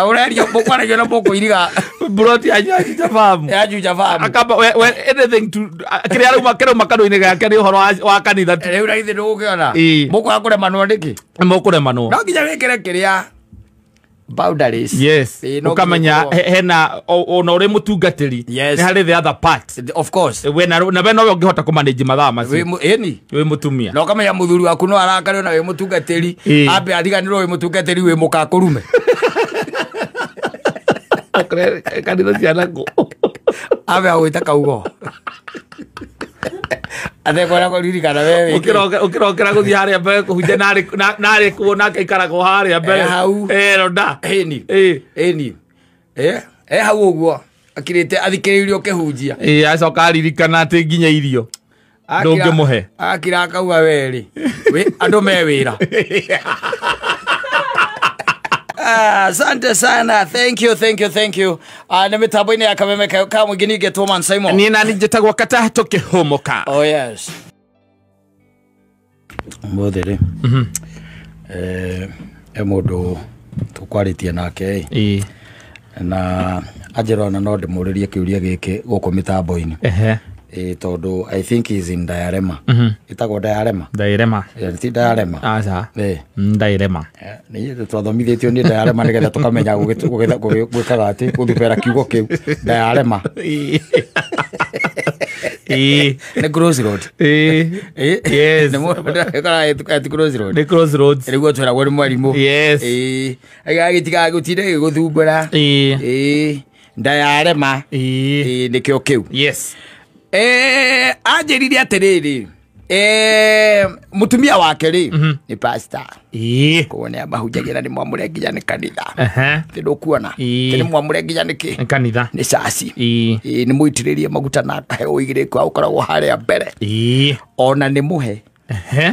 Ũrerio mũkwaragia na mũkũiriga Broti ya Juja Farm. Ya Juja Farm. Akamba we anything to kĩrĩa rauma kĩrauma kanua-inĩ gake nĩ ũhoro wa kanitha tu. Rĩu na githĩ ndũgũkĩona. Ĩĩ. Mũkwaga kũremanwo nĩkĩ? Mũkũremanwo. No nginya wĩkĩre kĩrĩa boundaries. Yes. Ĩĩ, no nginya Ũkamenya ũkorwo- hena ona ũrĩ mũtungatĩri Yes. nĩ harĩ the other part. Of course. We na we nowe ũngĩhota kũmanage mathaa macio. Ĩni. Wĩ mũtumia. Na ũkamenya mũthuri waku no arakare ona wĩ mũtungatĩri. Ĩĩ. Ambe ariganĩrwo wĩ mũtungatĩri wĩ mũkakũrume. Kanitha cianakũ. Ambe agwĩta kaugo. Atekwenda kũririkana we wĩ kĩ. Ũkĩrokera gũthiĩ harĩa mbere kũhunjia narĩ kuo nake aikaragwo harĩa mbere. Eh, hau. Eh, ronda. Ĩni. Ĩĩ. Ĩni. Eh, hau ũguo. Akirĩte athikĩrĩirio ũkĩhunjia. Ĩĩ, acoka aririkana atĩ nginya irio. Ndũngĩmũhe. Akira akauga werĩ. Andũ me wĩra. Asante sana. Thank you, thank you, thank you. Nĩ mĩtambo-inĩ ya Kameme ka mũingĩ ningĩ Twoman Simon. Niĩ nani njĩtagwo Kata tũkĩhũmũka. Oh yes. Ũmũthĩ rĩ. He mũndũ tũkwarĩtie nake ĩ. Ĩĩ. Na anjĩra ona no ndĩmũrĩrie kĩũria gĩkĩ gũkũ mĩtambo-inĩ. Ehe. Ĩ, tondũ I think he is in dilemma. Ĩtagwo dilemma. Ndairema. Ti dilemma. Aca. Ĩ. Ndairema. Nĩ twathomithĩtio nĩ dilemma nĩgetha tũkamenya gwĩkaga atĩ gũthubera kiugo kĩu dilemma. Ĩĩ. Ĩĩ. Nĩ crossroad. Ĩĩ. Yes. Nĩ mũndũ ti crossroad. Nĩ crossroads. Nĩguo twĩragwo nĩ mwarimũ. Yes. Ĩĩ. Gĩtigaga gũtinda gĩgũthumbũra. Ĩĩ. Ĩĩ. Ndayarema. Ĩĩ. Ĩĩ nĩkĩo kĩu. Yes. Anjĩrire atĩrĩrĩ, mũtumia wake rĩ nĩ pastor. Ĩĩ. Koguo nĩ amahunjagia na nĩ mwamũre nginya nĩ kanitha. Ehe. Nĩ ndũkuona? Ĩĩ. Nĩ mwamũre nginya nĩ kĩ? Nĩ kanitha. Nĩ caci. Ĩĩ. Ĩĩ, nĩ mũitĩrĩrie maguta na akahe ũigĩrĩku wa gũkoragwo harĩa mbere. Ĩĩ. Ona nĩ mũhe. Ehe.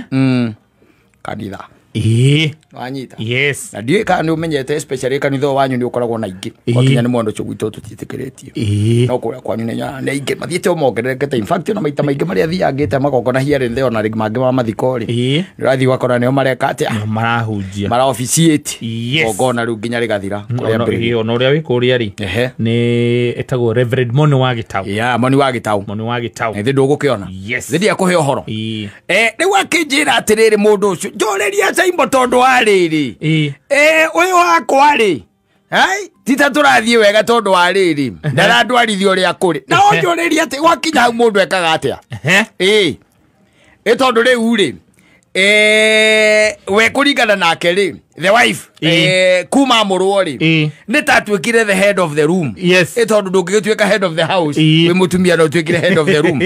Kanitha. Ĩĩ. Wanyita? Yes. Na ndiũĩ kana nĩ ũmenyete especially kanitha ũyũ wanyu nĩ ũkoragwo na aingĩ. Ĩĩ. Gwakinya nĩ mwena ũcio gwitũ tũtiĩtĩkĩrĩtio. Ĩĩ. No kũrĩa kwanyu nĩ nyonaga nĩ aingĩ mathiĩte o mongererekete. In fact ona maita maingĩ marĩa thiangĩte magongona here and there ona rĩngĩ mangĩ ma mathiko rĩ. Ĩĩ. Nĩ ũrathiĩ ũgakora nĩo mareka atĩa? Nĩo marahunjia. Mara officiate. Yes. Igongona rĩu nginya rĩgathira. Kũrĩa Ona mbere. ĩĩ, ona ũrĩa wĩ kũrĩa rĩ. Ehe. Nĩ ĩtagwo Reverend Moni wa Gĩtau. Yeah, Moni wa Gĩtau. Moni wa Gĩtau. Nĩ ndũgũkĩona. Yes. Nĩ ndiakũhe ũhoro. Ĩĩ. Rĩu akĩnjĩra atĩrĩrĩ mũndũ ũcio, njũrĩria Simon tondũ wa rĩrĩ. Ĩĩ. Ũyũ wakwa rĩ. Ai, ti ta tũrathiĩ wega tondũ wa rĩrĩ. Ndarandwarithia ũrĩa kũrĩ. Na ũnjũrĩrie atĩ gwakinya hau mũndũ ekaga atĩa? Ehe. Ĩĩ. Ĩ tondũ rĩu rĩ, we kũringana nake rĩ, the wife, Ĩĩ. kuma mũrwo rĩ, Ĩĩ. nĩ ta atuĩkire the head of the room. Yes. Ĩ tondũ ndũngĩgĩtuĩka head of the house, Ĩĩ. wĩ mũtumia no ũtuĩkire head of the room.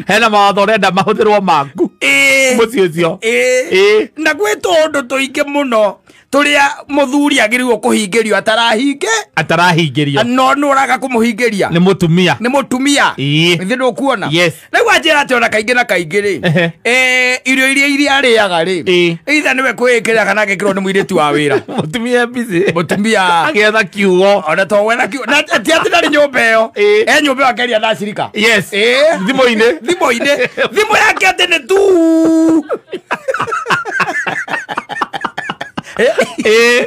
Hena mawatho ũrenda mahũthĩrwo maku. Ĩĩ. Mũciĩ ũcio. Ĩĩ. Ĩĩ. Na gwĩ tũũndũ tũingĩ mũno tũrĩa mũthuri agĩrĩirwo kũhingĩrio atarahinge. Atarahingĩrio. No nĩ ũraga kũmũhingĩria. Nĩ mũtumia. Nĩ mũtumia. Ĩĩ. Nĩ ndũkuona? Yes. Rĩu anjĩra atĩ ona kaingĩ na kaingĩ rĩ, Ehe. irio iria iria arĩaga rĩ, Ĩĩ. either nĩwe kwĩĩkĩrĩra kana agekĩrwo nĩ mũirĩtu wa wĩra. Mũtumia busy. Mũtumia. Agĩetha kiugo. Ona to gwetha kiugo. Na ti atĩ ndarĩ nyũmba ĩyo. Ĩĩ. E nyũmba ĩyo akeria na cirika. Yes. Ĩĩ. Thimũ-inĩ. Thimũ-inĩ. Thimũ yake atĩ nĩ tu. Ĩĩ.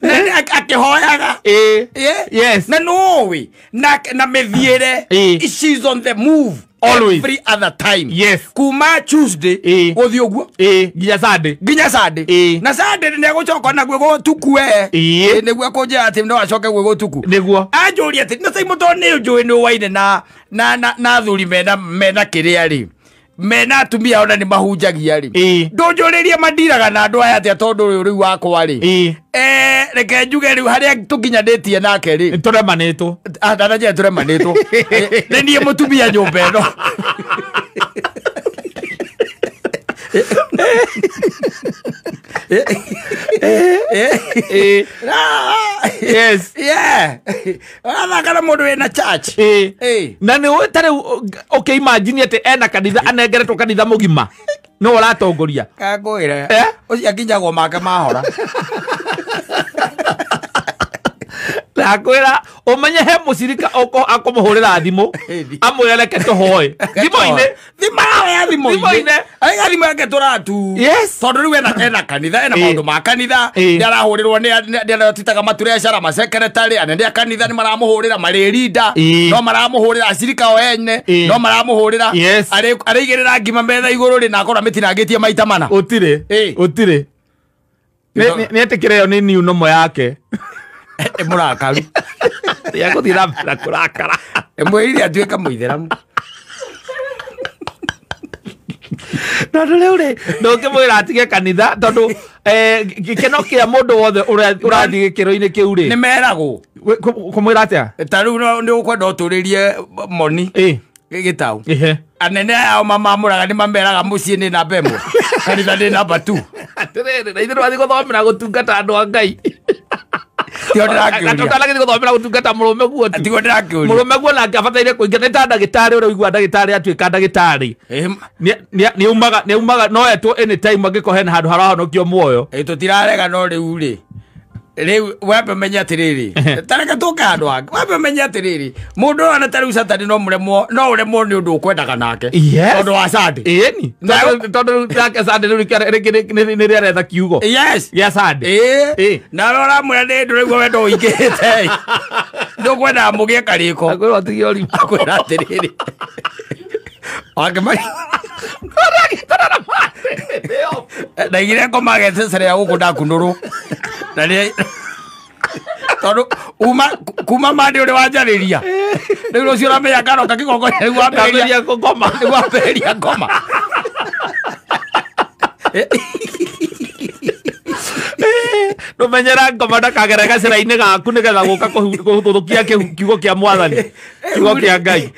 Na akĩhoyaga. Ĩĩ. Ĩĩ. Yes. Na nũĩ na mĩthiĩre. Ĩĩ. She's on the move. Always. Every other time. Yes. Kuma Tuesday Ĩĩ. gũthiĩ ũguo. Ĩĩ, nginya Sunday. Nginya Sunday. Ĩĩ. Na Sunday nĩ egũcoka naguo gũtuku we. Ĩĩ. Ĩĩ, nĩguo akũnjĩra atĩ no acoke guo gũtuku. Nĩguo. Anjũria atĩ na Simon tondũ nĩ njũĩ nĩ ũwaine na athuri mena kĩrĩa rĩ. Mena atumia ona nĩ mahunjagia rĩ. Ĩĩ. Ndũnjũrĩrie mandiraga na andũ aya atĩa tondũ ũyũ rĩu wakwa rĩ. Ĩĩ. Reke njuge rĩu harĩa tũkinyanĩtie nake rĩ. Nĩ tũremanĩtwo. Ndananjĩra tũremanĩtwo. Nĩ niĩ mũtumia nyũmba ĩno. Ĩĩ. Yes. Yeah. Ũrathaka na mũndũ wĩna church. Ĩĩ. Ĩĩ. Na nĩ ũĩ ta rĩu ũkĩ-imagine atĩ ena kanitha anengeretwo kanitha mũgima. Nĩwe ũratongoria. Kangũĩre. Eh? Ũcio akinyagwo make mahora. Ndakwĩra ũmenye he mũcirika akũmũhũrĩra thimũ amwĩre reke tũhoe thimũ-inĩ thimũ ya thimũ-inĩ aiga thimũ yake tũratu. Yes. Tondũ rĩu ena kanitha, ena maũndũ ma kanitha, nĩarahũrĩrwo nĩ arĩa titaga maturecara masekretary, anene a kanitha nĩ maramũhũrĩra marĩrinda, no maramũhũrĩra acirika o ene, no maramũhũrĩra. Yes. Arĩigĩrĩra ngima metha igũrũ rĩ na akorwo amĩtinangĩtie maita mana. Ũtirĩ. Ũtirĩ. Nĩetĩkĩre ĩyo nĩ new normal yake. Mũrakaru. Nĩegũthiĩ na mbere kũrakara. Mwĩrire atuĩke mũithĩramu. Tondũ rĩu rĩ ndũngĩmwĩra atige kanitha tondũ gĩkeno kĩa mũndũ wothe ũrathiĩ gĩkĩro-inĩ kĩu rĩ nĩ meragwo. Kũmwĩra atĩa? Ta rĩu nĩ ũkwenda ũtũrĩrie moni gĩtau. Anene aya o mamamũraga nĩ mameraga mũciĩ nĩ namba ĩmwe, kanitha nĩ namba 2. Atĩrĩrĩ, na ithuĩ twathiĩ gũthomera gũtungata andũ a Ngai. Tiguo ndĩrakĩũria. Tũtanagĩthiĩ gũthomera gũtungata mũrũme guo tu. Tiguo ndĩrakĩũria. Mũrũme guo nake abataire kũingĩra nĩ ta ndagĩtarĩ ũrĩa ũiguaga ndagĩtarĩ atuĩka ndagĩtarĩ. Nĩaumaga no etwo anytime angĩkorwo hena handũ harahonokio muoyo. Tũtirarega no rĩu rĩ. Rĩu wambe menye atĩrĩrĩ, ta reke tũke handũ hangĩ. Wambe menye atĩrĩrĩ, mũndũ ũyũ ona ta rĩu Saturday no mũremwo, no ũremwo nĩ ũndũ ũkwendaga nake. Tondũ wa Sunday. Ĩni. Tondũ nake Sunday rĩu rĩngĩ nĩ rĩaretha kiugo. Yes. Gĩa Sunday. Ĩĩ. Na ũramwĩra nĩ ndũraigua wendo ũingĩhĩte. Ndũkwendaga mũgĩe karĩko. Akwĩra ũtige ũrimũ. Akwĩra atĩrĩrĩ. Wakĩmari. Ndaigire ngoma gececere ya gũkũ ndakunũrwo. Na nĩ tondũ uma kuma mande ũrĩa wanjarĩria. Rĩu rũciũ ũramenya ngaroka kĩgongona rĩu wambĩrĩria ngoma. Rĩu wambĩrĩria ngoma. Ndũmenyera ngoma ndakagere gacĩra-inĩ gaku nĩgetha gũka kũhũthũkia kiugo kĩa mwathani, kiugo kĩa Ngai.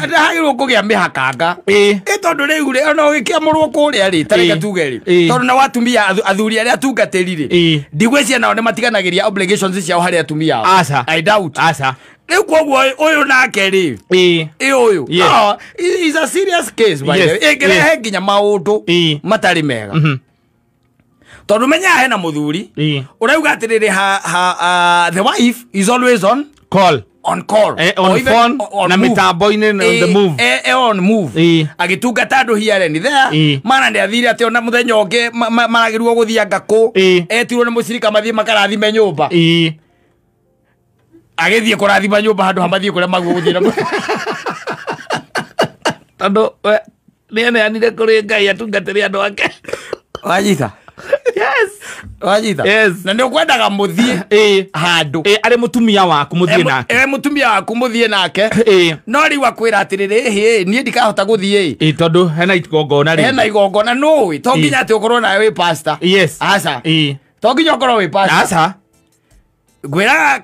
Ndahagĩrĩirwo kũgĩa mĩhakanga. Ĩ tondũ rĩu rĩ ona ũgĩkĩamũrwo kũrĩa rĩ, ta reke tuge rĩ, tondũ nao atumia athuri arĩa atungatĩri rĩ, ndigwĩciria nao nĩ matiganagĩria obligations ciao harĩ atumia ao. Aca. I doubt. Aca. Rĩu koguo ũyũ nake rĩ, ĩ ũyũ. No, is a serious case by the way. Ĩngĩrehe nginya maũndũ matarĩ mega. Tondũ menya hena mũthuri ũrauga atĩrĩrĩ the wife is always on call. On call. On phone na mĩtambo-inĩ on the move. On move. Agĩtungata andũ here and there. Mana nĩ athire atĩ ona mũthenya ũngĩ maragĩrwo gũthianga kũ. Etirwo nĩ mũcirika mathiĩ makarathime nyũmba. Agĩthiĩ kũrathima nyũmba handũ ha mathiĩ kũrĩa maguo gũthiĩ na tondũ nĩeneanire kũrĩ Ngai atungatĩre andũ ake. Wanyita. Yes. Wanyita. Yes. Na nĩ ũkwendaga mũthiĩ handũ. Arĩ mũtumia waku mũthiĩ nake. Mũtumia waku mũthiĩ nake. No rĩu akwĩra atĩrĩrĩ, ĩhĩ, niĩ ndikahota gũthiĩ. Tondũ hena igongona rĩ. Hena igongona nũĩ. To nginya atĩ ũkorwo nawe wĩ pastor. Yes. Aca. To nginya ũkorwo wĩ pastor. Aca. Ngwĩraga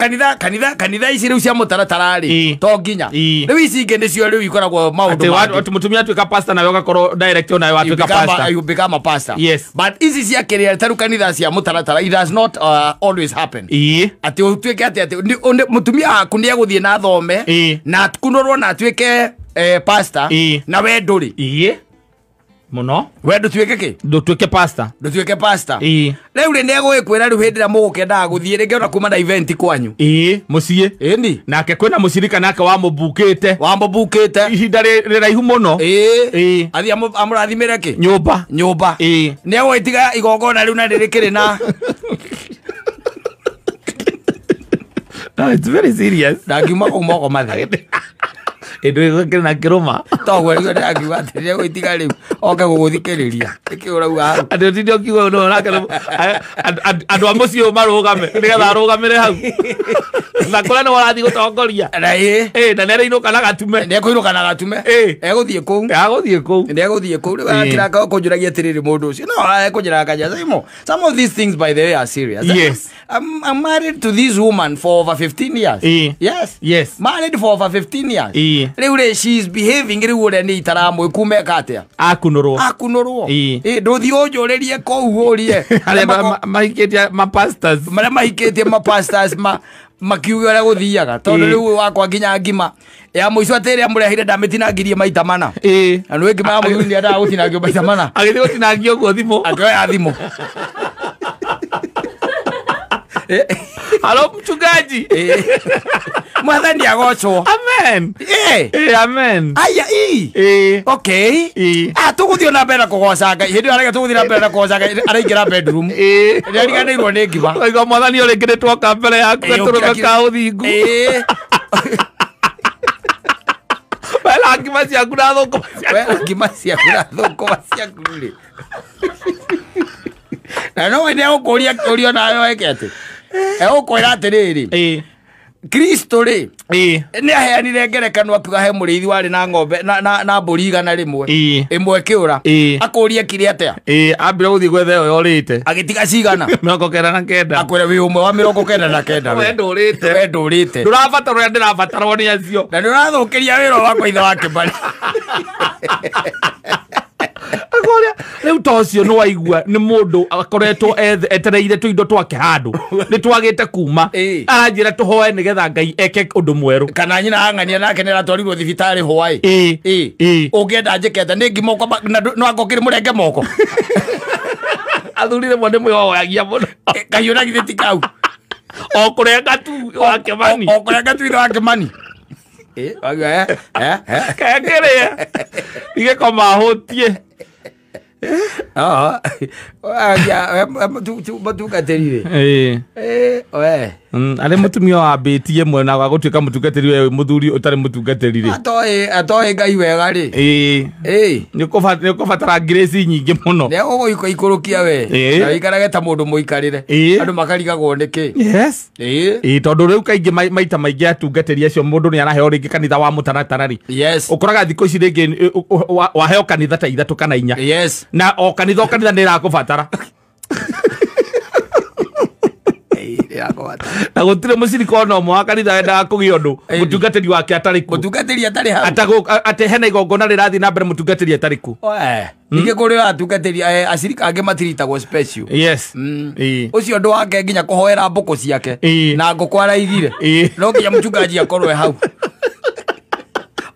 kanitha ici rĩu cia mũtaratara rĩ, to nginya. Rĩu ici ingĩ nĩcio rĩu ikoragwo maũndũ mangĩ. Atĩ mũtumia atuĩka pastor nawe ũgakorwo direct onawe watuĩka pastor. You become a pastor. Yes. But ici cia kĩrĩa ta rĩu kanitha cia mũtaratara, it does not always happen. Atĩ ũtuĩke atĩ mũtumia waku nĩ egũthiĩ na athome na akunũrwo na atuĩke pastor na we ndũrĩ. Mũno. We ndũtuĩke kĩ? Ndũtuĩke pastor. Ndũtuĩke pastor. Rĩu rĩ nĩegũgĩkwĩra rĩu hĩndĩ ĩrĩa mũgũkendaga gũthiĩ rĩngĩ ona kuma na event kwanyu. Mũciĩ. Ĩni. Nake kwĩna mũcirika nake wamũbukĩte. Wamũbukĩte. Ihinda rĩraihu mũno. Athiĩ amũrathimĩre kĩ? Nyũmba. Nyũmba. Nĩegũgĩtiga igongona rĩu na rĩrĩkĩrĩ na No, it's very serious. Ndangiuma kũu moko matheri. Ĩndũ ĩgũkĩrĩ na kĩrũma. Toguo nĩguo ndĩrakiuga atĩ nĩegũgĩtiga rĩu oke gũgũthikĩrĩria. Nĩkĩ ũrauga hau? Atĩ ũtinde ũkiuga ũndũ nake andũ a mũciĩ ũyũ marũgame nĩgetha arũgamĩre hau. Na kũrĩa nĩwe ũrathiĩ gũtongoria. Na ĩ. Na nĩarĩinũka na gatume. Nĩekũinũka na gatume. Egũthiĩ kũu. Egũthiĩ kũu. Nĩegũthiĩ kũu. Rĩu akĩraka kũnjũragia atĩrĩrĩ mũndũ ũcio. No ekũnjĩraga kanja. Some of these things by the way are serious. Yes. I'm married to this woman for over 15 years. Yes. Yes. Married for over 15 years. Rĩu rĩ she is behaving rĩu ũrĩa nĩ itaramwĩ kuma eka atĩa? Akunũrwo. Akunũrwo. Ndũthiĩ ũnjũrĩrie kũu ũrie. Arĩa mahikĩtie ma pastors. Marĩa mahikĩtie ma pastors makiuga ũrĩa gũthiaga. Tondũ rĩu wakwa nginya ngima ya mũico atĩ ĩrĩa mũrehire ndamĩtinangirie maita mana. Na nĩũĩ ngima ya mũthuri nĩendaga gũtinangio maita mana. Agĩthiĩ gũtinangio ũguo thimũ. Akĩoya thimũ. Halo mchungaji. Mwathani agocwo. Amen. Amen. Aya i. Okay. Tũgũthiĩ na mbere na kũgoca Ngai. Hĩndĩ ĩyo arega tũgũthiĩ na mbere na kũgoca Ngai araingĩra bedroom. Nĩariganĩirwo nĩ ngima. Oiga mwathani ũrĩ ngĩrĩ twoka mbere yaku gatũrũme ka ũthingu. Wela ngima ciaku na thũkũma ciaku. Wela ngima ciaku na thũkũma ciaku rĩ. Na no wende gũkũria kĩũria nawe weke atĩ. Egũkwĩra atĩrĩrĩ. Kristo rĩ nĩ aheanire ngerekano akiuga he mũrĩithi warĩ na ng'ombe na mbũri 100 ĩmwe kĩũra akũrie kire atĩa. Ambire gũthiĩ gwetha ĩyo yorĩte agĩtiga cigana 99. Akwĩra wĩ ũmwe wa 99. We ndũrĩte. We ndũrĩte. Ndũrabatara ũrĩa ndĩrabatarwo nĩ acio. Na nĩũrathũkĩria wĩra wakwa ithe wa Kĩmani. Akoria rĩu ta ũcio nĩ waigua nĩ mũndũ akoretwo etereire tũindo twake handũ nĩ twagĩte kuma aranjĩra tũhoe nĩgetha Ngai eke ũndũ mwerũ. Kana nyina ang'ania nake nĩaratwarirwo thibitarĩ hwaĩ. Ũngĩenda njĩke atĩa nĩ ngima no anga ũkĩrĩ mũrenge moko. Athuri rĩmwe nĩ mwĩhoyagia mũno. Kahiũ na githĩ ti kau. O kũrenga tu wa Kĩmani. O kũrenga tu ithe wa Kĩmani. Kekĩrĩe igĩkoma hũtie. Mũtungatĩri rĩ. Arĩ mũtumia wambĩtie mwena wa gũtuĩka mũtungatĩri we mũthuri ũtarĩ mũtungatĩri rĩ. Atoĩ Ngai wega rĩ. Nĩ ũkũbatara grace nyingĩ mũno. Nĩ egũgũikũrũkia we. Na wĩikarage ta mũndũ mũikarĩre. Andũ makarigagwo nĩkĩ. Yes. Tondũ rĩu kaingĩ maita maingĩ atungatĩri acio mũndũ nĩ araheo rĩngĩ kanitha wa mũtaratara rĩ. Yes. Ũkoraga thikũ ici rĩngĩ waheo kanitha ta 3 kana 4. Yes. Na o kanitha nĩ ĩrakũbatara. Na gũtirĩ mũcirika ona ũmwe wa kanitha wendaga kũgĩa ũndũ mũtungatĩri wake atarĩ kuo. Mũtungatĩri atarĩ hau. Atĩ hena igongona rĩrathiĩ na mbere mũtungatĩri atarĩ kuo. Ningĩ kũrĩ atungatĩri acirika angĩ matiritagwo special. Yes. Ũcio ũndũ wake nginya kũhoera mbũkũ ciake na ngũkũ araigire. No nginya mchungaji akorwo e hau.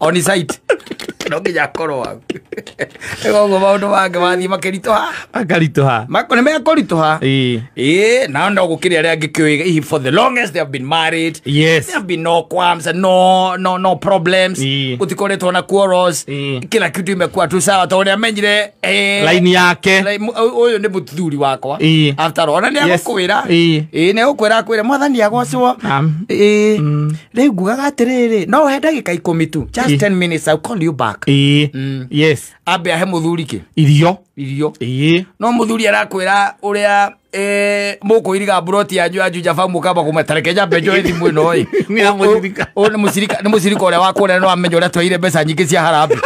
On site. No nginya akorwo hau. Koguo maũndũ mangĩ mathiĩ makĩritũha. Akaritũha. Nĩ mekũritũha. Na no gũkĩrĩ arĩa angĩ kĩũĩ hihi for the longest they have been married. Yes. There have been no qualms and no problems. Gũtikoretwo na quarrels. Kila kitu imekuwa tu sawa tondũ nĩamenyire line yake. Ũyũ nĩ mũthuri wakwa. After all, ona nĩegũkwĩra. Nĩegũkwĩra akwĩre mwathani agocwo. Rĩu ngugaga atĩrĩrĩ, no he ndagĩka 10 tu. Just 10 minutes I'll call you back. Yes. Ambe ahe mũthuri kĩ? Irio. No mũthuri arakwĩra ũrĩa mũkũiriga mburoti yanyu ya Juja Farm mũkamba kũmetareke njambe njoe thimũ ĩno ĩ. Ũyũ nĩ mũcirika ũrĩa wa kũrĩa no amenya ũrĩa twaire mbeca nyingĩ cia harambee.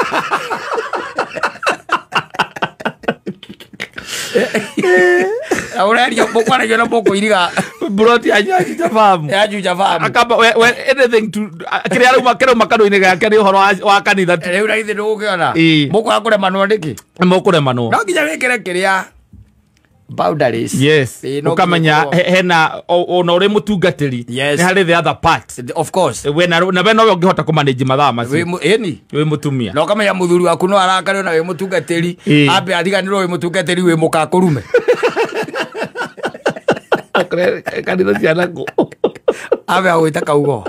Ũrerio mũkwaragia na mũkũiriga mburoti yanyu ya Juja Farm. Ya Juja Farm. Akamba anything to kĩrĩa arauma kĩrauma kanua-inĩ gake nĩ ũhoro wa kanitha tu. Rĩu na githĩ ndũgũkĩona. Mũkwaga kũremanwo nĩkĩ? Mũkũremanwo. No nginya wĩkĩre kĩrĩa boundaries. Yes. Ukamenya hena ona ũrĩ mũtungatĩri nĩ harĩ the other part. Of course. We na we no ũngĩhota kũmanage mathaa macio. Ĩni. Wĩ mũtumia. Na ũkamenya mũthuri waku no arakare ona wĩ mũtungatĩri. Ambe ariganĩrwo wĩ mũtungatĩri wĩ mũkakũrume. Kanitha ciana kũ. Ambe agwĩta kaugo.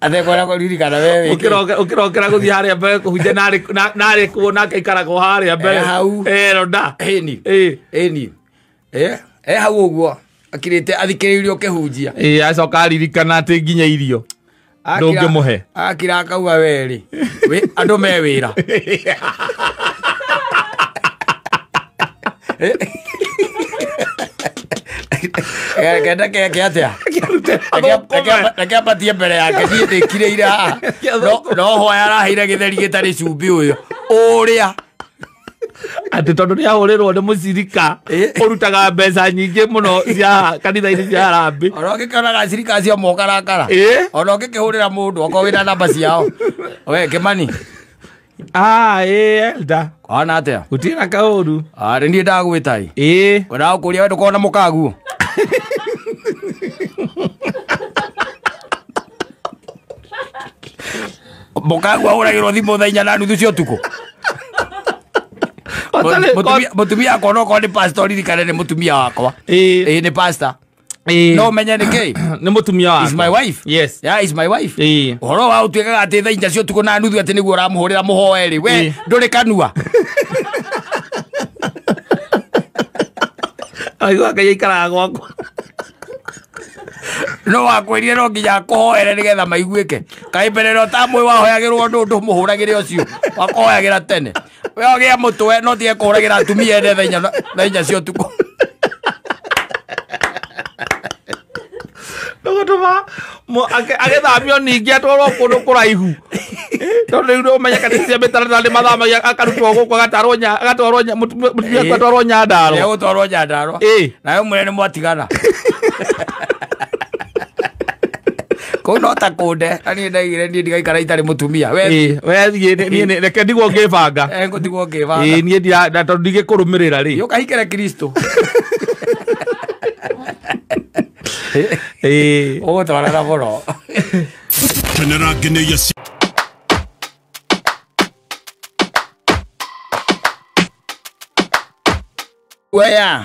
Athekora kũririkana we wĩ. Ũkĩrokera gũthiĩ harĩa mbere kũhunjia narĩ kuo nake aikaragwo harĩa mbere. Hau. Ronda. Ĩni. Ĩni. Hau ũguo. Akirĩte athikĩrĩirio ũkĩhunjia. Acoka aririkana atĩ nginya irio. Ndũngĩmũhe. Akira akauga we rĩ. Andũ me wĩra. Kenda keke atĩa? Reke ambatie mbere yake niĩ ndĩkirĩire haha. No hwaĩ araheire gĩtheri gĩtarĩ cumbĩ ũyũ. Ũrĩa. Atĩ tondũ nĩahũrĩrwo nĩ mũcirika ũrutaga mbeca nyingĩ mũno cia kanitha-inĩ cia harambee. Ona ũngĩkĩonaga acirika acio mokarakara. Ona ũngĩkĩhũrĩra mũndũ okorwo wĩna namba ciao. We Kĩmani. Elda. Kwana atĩa? Gũtirĩ na kaũru. Nĩ niĩ ndagwĩta ĩ. Ndagũkũria we ndũkorwo na mũkaguo. Mũkaguo ahũragĩrwo thimũ thaa 4:30 cia ũtukũ. Mũtumia akwa no okorwo nĩ pastor ririkane nĩ mũtumia wakwa. Ĩĩ nĩ pastor. No menye nĩ kĩ nĩ mũtumia wakwa. Is my wife. Yes. Yeah, is my wife. Ũhoro wa ũtuĩkaga atĩ thaa inya cia ũtukũ na nuthu atĩ nĩguo ũramũhũrĩra mũhoe rĩ, we ndũrĩ kanua. Aigua Ngai aikaraga gwakwa. No wakwĩrire no nginya akũhoere nĩgetha maiguĩke. Kaĩ mbere ĩrĩa ũtamũĩ wahoyagĩrwo ndũ ndũmũhũragĩre ũcio. Wakũhoyagĩra tene. We ũgĩe mũtwe no tige kũhũragĩra atumia ene thaa inya cia ũtukũ. Ndũgũtũma agĩthamio ningĩ atwarwo kũndũ kũraihu. Tondũ rĩu nĩũmenye kana cia mĩtaratara nĩ mathamagia akarutwo gũkũ agatwarwo mũtumia agatwarwo Nyandarũa. Egũtwarwo Nyandarũa. Nawe ũmwĩre nĩ mwatigana. Kũu no ta kũnde na niĩ ndaigire niĩ ndigaikara itarĩ mũtumia. We thiĩ niĩ reke ndigwo ngĩbanga. Ngũtigwo ngĩbanga. Niĩ tondũ ndigĩkũrũmĩrĩra rĩ. Ũkahikĩre Kristo. Ũgũtwarana mũno. Kenera ngeneia Wea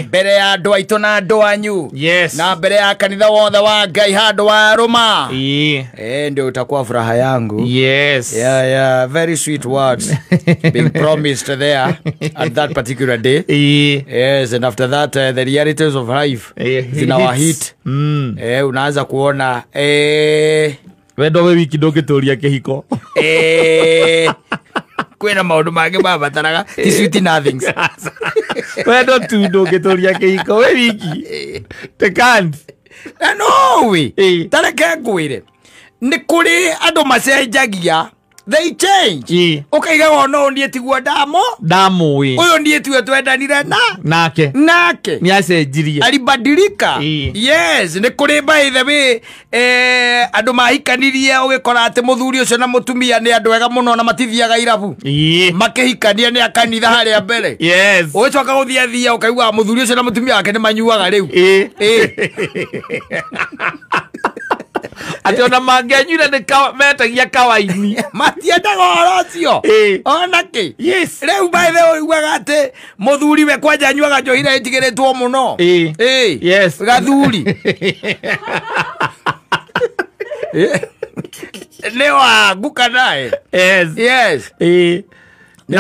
mbere ya andũ aitũ na andũ anyu. Yes. Na mbere ya kanitha wothe wa Ngai handũ wa rũma. Ndio utakuwa furaha yangu. Yes. Yeah, yeah, very sweet words being promised there at that particular day. Yes, and after that the realities of life zinawa hit. Unaanza kuona wendo we wiki ndũngĩtũria kĩhiko. Kwĩna maũndũ mangĩ mabataraga ti sweet nothings. Wendo tu ndũngĩtũria kĩhiko we wiki. Te can't. Na no we. Tareke ngwĩre. Nĩ kũrĩ andũ macenjagia. They change. Ũkaiga no niĩ tiguo ndamũĩ. Ũyũ niĩ tiwe twendanire na nake. Nake. Nĩ acenjirie. Alibadilika. Yes, nĩ kũrĩ by the way andũ mahikanirie ũgĩkora atĩ mũthuri ũcio na mũtumia nĩ andũ ega mũno na matithiaga irabu. Makĩhikania nĩ akanitha harĩa mbere. Yes. Ũgĩcoka gũthiĩ thia ũkaigua mũthuri ũcio na mũtumia wake nĩ manyuaga rĩu. Atĩ ona mangĩanyuire nĩ metagia kawaini. Matiendaga ũhoro ũcio. Ona kĩ. Yes. Rĩu by the way ũiguaga atĩ mũthuri we kwanja anyuaga njohi ĩrĩa ĩtigĩrĩtwo mũno. Yes. Gathuri. Nĩ wa nguka nae. Yes. Yes. Nĩ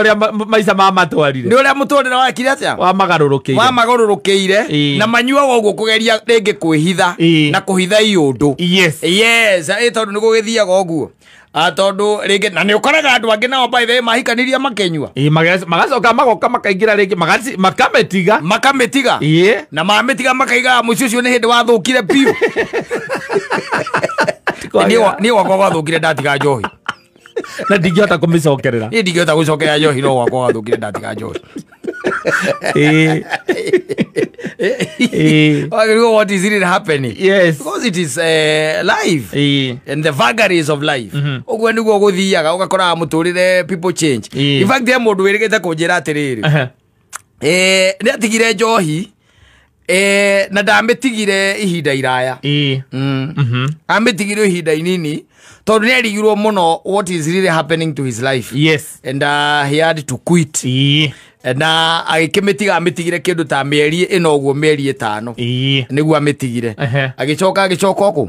ũrĩa maica mamatwarire. Nĩ ũrĩa mũtũrĩre wakire atĩa? Wamagarũrũkĩire. Wamagarũrũkĩire. Na manyuaga ũguo kũgeria rĩngĩ kwĩhitha na kũhitha iũndũ. Yes. Yes, tondũ nĩ gũgĩthiaga ũguo. Tondũ rĩngĩ na nĩ ũkoraga andũ angĩ nao by the way mahikanirie makĩnyua. Magacoka magoka makaingĩra rĩngĩ makamĩtiga. Makamĩtiga. Na mamĩtiga makaiga mũciĩ ũcio nĩ hĩndĩ wathũkire biũ. Niĩ gwakwa gwathũkire ndatiga njohi. Na ndingĩhota kũmĩcokerera. Niĩ ndingĩhota gũcokerera njohi no gwakwa gwathũkire ndatiga njohi. What is really happening? Yes. Because it is life. And the vagaries of life. Ũguo nĩguo gũthiaga ũgakora mũtũrĩre people change. In fact he mũndũ wĩrĩgĩte kũnjĩra atĩrĩrĩ. Nĩ atigire njohi na ndamĩtigire ihinda iraya. Amĩtigire ihinda inini tondũ nĩ arigirwo mũno what is really happening to his life. Yes. And he had to quit. Na agĩkĩmĩtiga amĩtigire kĩndũ ta mĩeri ĩno ũguo mĩeri ĩtano. Nĩguo amĩtigire. Agĩcoka agĩcoka kũ?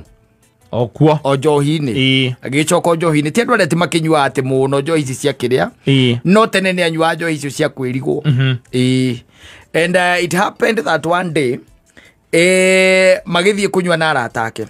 O kuo. O njohi-inĩ. Agĩcoka o njohi-inĩ. Ti andũ arĩa atĩ makĩnyuaga atĩ mũno njohi ici cia kĩrĩa. No tene nĩ anyuaga njohi icio cia kwĩrigwo. And it happened that one day magĩthiĩ kũnyua na arata ake.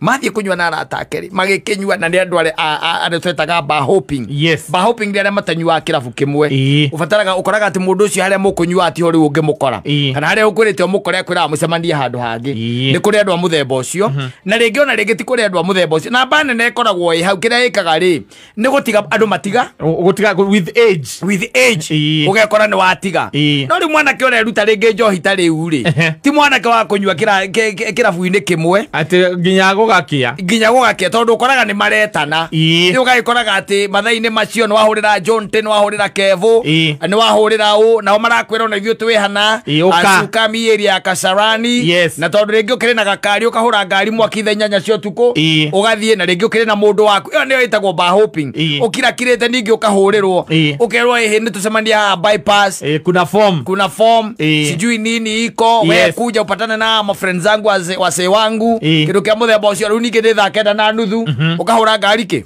Mathiĩ kũnyua na arata ake rĩ, magĩkĩnyua na nĩ andũ arĩa twetaga bar hopping. Yes. Bar hopping nĩ arĩa matanyuaga kĩrabu kĩmwe. Ũbataraga ũkoraga atĩ mũndũ ũcio harĩa mũkũnyua tiho rĩu ũngĩmũkora. Kana harĩa ũkwĩrĩte ũmũkore akwĩraga mũcemanie handũ hangĩ. Nĩ kũrĩ andũ a mũthemba ũcio. Na rĩngĩ ona rĩngĩ ti kũrĩ andũ a mũthemba ũcio. Namba nene ĩkoragwo ĩ hau kĩrĩa ĩkaga rĩ, nĩ gũtiga andũ matiga. Gũtiga with age. With age. Ũgekora nĩ watiga. No rĩu mwanake ũreruta rĩngĩ njohi ta rĩu rĩ, ti mwanake wa kũnyua kĩrabu-inĩ kĩmwe atĩ nginya gũgakĩa. Nginya gũgakĩa tondũ ũkoraga nĩ maretana. Nĩ ũgagĩkoraga atĩ mathaa-inĩ macio nĩ wahũrĩra John T, nĩ wahũrĩra Kevo, nĩ wahũrĩra ũ, nao marakwĩra ona ithuĩ twĩ hana Asukami area ya Kasarani. Yes. Na tondũ rĩngĩ ũkĩrĩ na gakari ũkahũra ngari mwaki thaa inyanya cia ũtukũ ũgathiĩ na rĩngĩ ũkĩrĩ na mũndũ waku. Ĩyo nĩyo ĩtagwo bar hopping. Ũkirakirĩte ningĩ ũkahũrĩrwo ũkerwo ĩhĩ nĩ tũcemania haha bypass. Kuna form. Kuna form. Sijui nini iko. We kuja upatane na na ma friends zangu wase wangu kindu kia muthemba ucio riu ningi ni thaa 9:30 ukahura ngari ki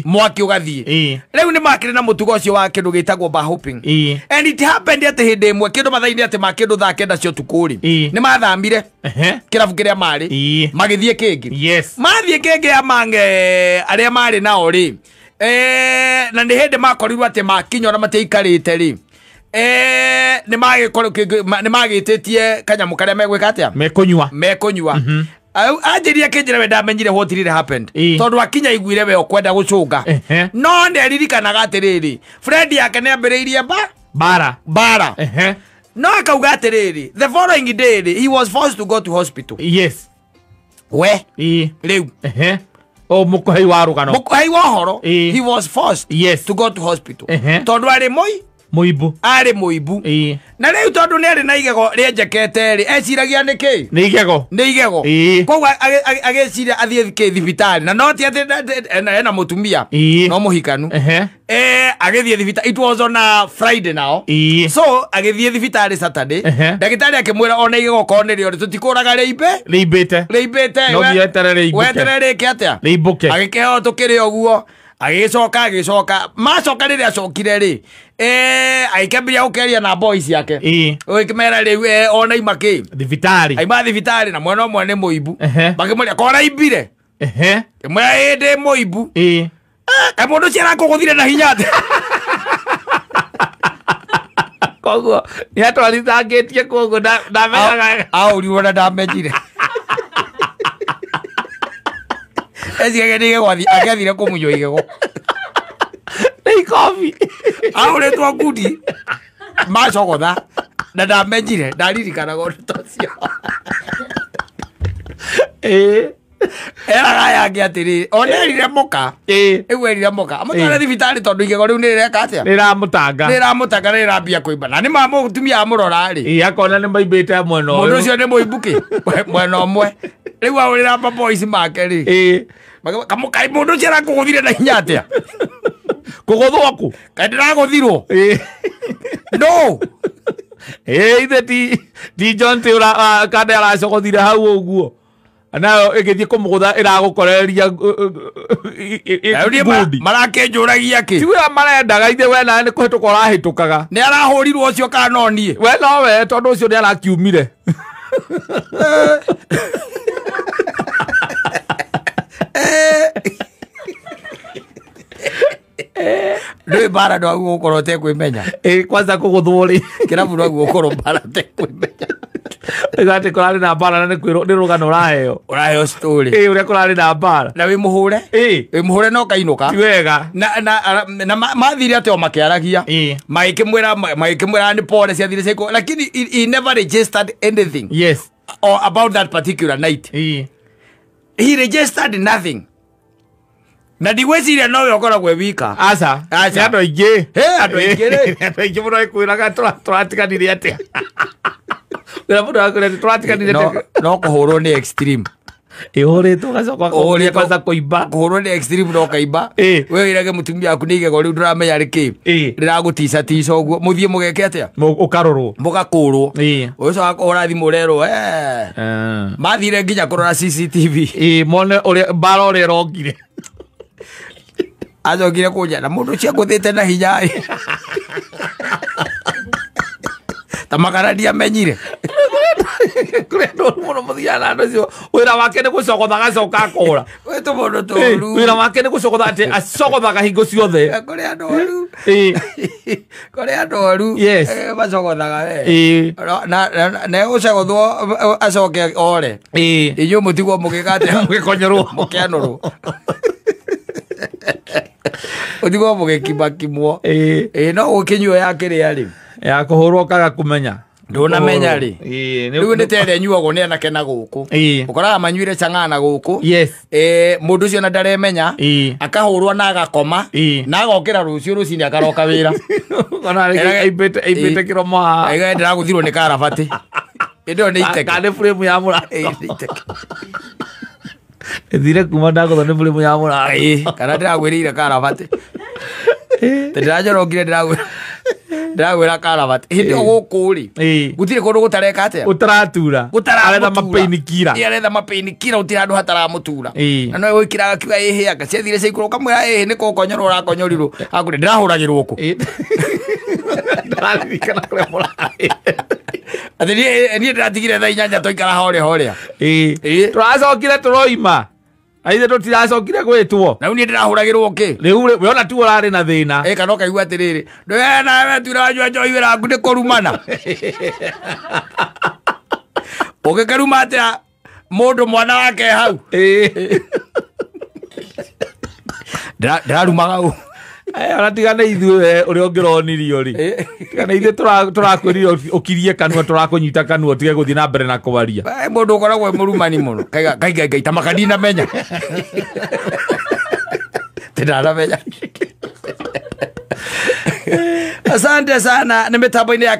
mwaki ugathie riu ni makire na mutugo ucio wa kindu gitagwo bar hopping and it happened at hindi imwe kindu mathaini ati ma kindu thaa 9 cia utuku ri ni mathamire kirabu kiria mari magithie kingi yes mathie kingi amange aria mari nao ri na ni hindi makorirwo ati makinywa na matiikarite ri ni magititie kanyamu karia megwika atia mekunywa anjiria kinjira we ndamenyire what really happened tondu akinya iguire we ukwenda gucunga no nderirikanaga atiriri friend yake ni ambiriirie bara no akauga atiriri the following day he was forced to go to hospital yes we riu o mukuhei wa rugano mukuhei wa horo he was forced yes to go to hospital tondu ari muibu ari muibu na riu tondu ni ari na igego rienjekete ri eciragia ni ki ni igego koguo ageciria athie ki thibitari na no ti ati ena mutumia no muhikanu agithie thibitari it was on a Friday now so agithie thibitari Saturday ndagitari akimwira ona igego ko ni rio tutikuraga riimbite no weterere riimbuke weterere rike atia riimbuke agikeheo tukiri uguo agicoka macoka riria acokire ri agikĩambĩrĩria gũkeria na boys yake ũgĩkĩmera rĩu ona ima kĩ thibitari aima thibitari na mwena ũmwe nĩ mũimbu makĩmũria kora imbire kĩmwĩra ĩ ndĩ mũimbu kaĩ mũndũ ũcio arakũgũthire na hinya atĩa koguo nĩ atwarithangĩtie koguo ndamenyaga aũrirwo na ndamenyire eciragia nĩ igego angĩathire kũmunywo igego nĩ ikobi ahũrĩtwo ngundi macogotha na ndamenyire ndaririkanaga ũndũ ta ũcio eraga aya angĩ atĩrĩrĩ ona erire mũka rĩu erire mũka amũtware thibitarĩ tondũ igego rĩu nĩrĩreka atĩa nĩrĩramũtanga na rĩrambia kũimba na nĩ ma mũtumia amũrora rĩ akona nĩ maimbĩte mwena ũyũ mũndũ ũcio nĩ mũimbu kĩ mwena ũmwe rĩu ahũrĩra maboys make rĩ kamũkai mũndũ ũcio arakũgũthire na hinya atĩa kũgũthwo kũ kaĩ ndĩragũthirwo no ithe ti John ti kande aracogothire hau ũguo nayo ĩgĩthiĩ kũmũgũtha ĩragũkorereria ngundi marakĩnjũragia kĩ ti wĩra marendaga ithe we nawe nĩ kũhĩtũka ũrahĩtũkaga nĩ arahũrirwo ũcio kana no niĩ we nowe tondũ ũcio nĩ arakiumire ndũĩ mbara ndwaguo gũkorwo ũtekwĩmenya kwanza kũgũthwo rĩ kĩrabu ndwaguo gũkorwo mbara ũtekwĩmenya atĩ kũrarĩ na mbara na nĩ rũgano ũraheo story ũrĩa kũrarĩ na mbara na wĩ mũhũre na ũkainũka ti wega na mathire atĩ o makĩaragia magĩkĩmwĩra nĩ pole ciathire ciaikũ lakini he never registered anything yes or about that particular night he registered nothing na ndigwĩciria nowe ũkoragwo e wika aca nĩ andũ aingĩ andũ aingĩ rĩ andũ aingĩ mũno ĩkwĩraga tũratiganire atĩa wĩra mũndũ akwĩra tũratiganire no kũhũrwo nĩ extreme ĩhũrĩtwo ũgacoka kwanza kũimba kũhũrwo nĩ extreme no kaimba we wĩrage mũtumia waku nĩ igego rĩu ndũramenya rĩ kĩ rĩragũticatica ũguo mũthiĩ mũgeke atĩa ũkarorwo mũgakũrwo ũgĩcoka kũhũra thimũ ũrerwo mathire nginya kũrora CCTV mone ũrĩa mbara ũrĩa ĩrokire acokire kũnja na mũndũ ũcio angũthĩte na hinya ta makara ndiamenyire kũrĩ andũ oru mũno mũthiaga na andũ acio wĩra wake nĩ gũcogotha agacoka akũra wĩ tũmũndũ tũru wĩra wake nĩ gũcogotha atĩ acogothaga hingo ciothe kũrĩ andũ oru kũrĩ andũ oru macogothaga we na egũcogothwo acoke ore inyuĩ mũtigwo mũgĩka atĩa mũgĩkonyorwo mũkĩanũrwo ũtigwo mũgĩkimakimwo no gũkĩnyuo ya kĩrĩa rĩ ya kũhũrwo kaga kũmenya ndũnamenya rĩ rĩu nĩ ta ĩrĩa ĩnyuagwo nĩ anake na gũkũ ũkoraga manyuire chang'aa na gũkũ mũndũ ũcio na ndaremenya akahũrwo na agakoma na agokĩra rũciũ rũcinĩ akaroka wĩra aimbĩte kĩromo haha ndĩragũthirwo nĩ karabati ĩndĩ ĩyo nĩ iteke kana nĩ frame ya mũrango ĩthire kuma ndagũthwo nĩ frame ya mũrango kana ndĩragwĩrĩire karabati ndĩranyorokire ndĩragwĩrĩire Ndĩragwĩra karabat hĩndĩ ĩyo gũkũ rĩ gũtirĩ kũndũ gũtareka atĩa ũtaratura aretha mapainikira aretha mapainikira gũtirĩ handũ hataramũtura na no gwĩkĩra akiuga ĩhĩ anga ciathire ciaikũrũka ũkamwĩra ĩhĩ nĩ kũkonyorwo ũrakonyorirwo akũrĩ ndĩrahũragĩrwo kũ ndĩraririkana kũrĩa mũrarĩ atĩ niĩ ndĩratigire thaa 8 twaikara horĩa horĩa tũracokire tũroima aithe tũtiracokire gwĩtwo na rĩu niĩ ndĩrahũragĩrwo kĩ rĩu we ona tu ũrarĩ na thĩna kana ũkaigua atĩrĩrĩ ndũwe nawe tuire wanyua njohi wĩra waku nĩ kũrumana ũngĩkĩruma atĩa mũndũ mwana wake hau ndĩrarumaga ũ ona tigana ithuĩ ũrĩa ũngĩronirio rĩ tigana ithuĩ tũrakwĩrire ũkirie kanua tũrakũnyita kanua ũtige gũthiĩ na mbere na kwaria mũndũ ũkoragwo e mũrumani mũno ngai ngai ngai ta maka ndinamenya tindanamenya asante sana nĩ mĩtambo-inĩ ya